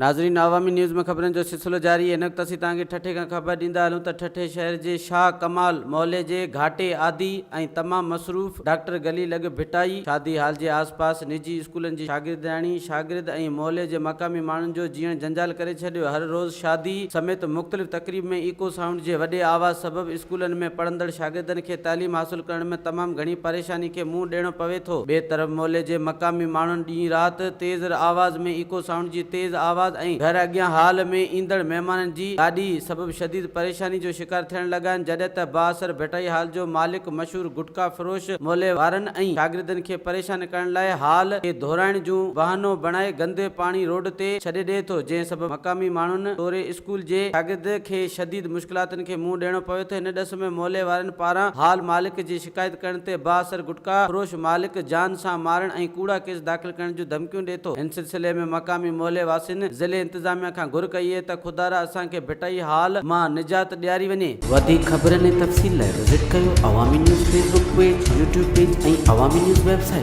ناظرين عوامي نيوز ۾ خبرن جو سلسلو جاري هن وقت اسين توهان کي ٺٽي کان خبر ڏيندا هلون ته ٺٽي شهر جي شاهه ڪمال محلي جي گهاٽي عادي ۽ تمام مصروف ڊاڪٽر گلي لڳ ڀٽائي شادي هال جي آس پاس نجي اسڪولن جي شاگردياڻي شاگرد ۽ محلي جي مقامي ماڻهن جو جيئڻ جنجال ڪري ڇڏيو هر روز شادي سميت مختلف تقريب ۾ ايڪو سائونڊ جي وڏي آواز سبب اسڪولن ۾ پڙهندڙ شاگردن کي تعليم حاصل ڪرڻ ۾ تمام گهڻي پريشاني کي منهن ڏيڻو پوي ٿو. ٻئي طرف محلي جي مقامي ماڻهن ڏينهن رات تيز آواز ۾ ايڪو سائونڊ جي تيز آواز ۽ گهر اڳيان هال ۾ ايندڙ مهمانن جي گاڏي سبب شديد پريشاني جو شڪار ٿيڻ لڳا آهن جڏهن ته بااثر ڀٽائي هال جو مالڪ مشهور گٽڪا فروش محلي وارن ۽ شاگردن کي پريشان ڪرڻ لاء هال کي ڌورائڻ جون بهانو بڻائي گندي پاڻي روڊ تي ڇڏي ڏئي ٿو جنهن سبب مقامي ماڻهن توري اسڪول جي شاگرد کي شديد مشڪلاتن کي منهن ڏيڻو پوي ٿو، ان ڏس ۾ محلي وارن پاران هال مالڪ جي شڪايت ڪرڻ تي بااثر گٽڪا فروش مالڪ جان سان مارڻ ۽ ڪوڙا ڪيس داخل ڪرڻ جون ڌمڪيون ڏي ٿو، ان سلسلي ۾ مقامي محلي واسين ضلعي انتظاميا کان گهر ڪئي اهي ته خدارا اسان کي ڀٽائي هال مان نجات ڏياري وڃي. وڌيڪ خبرن ۽ تفصيل لاء وزٽ ڪيو Awami news Facebook page, YouTube page ۽ Awami news website.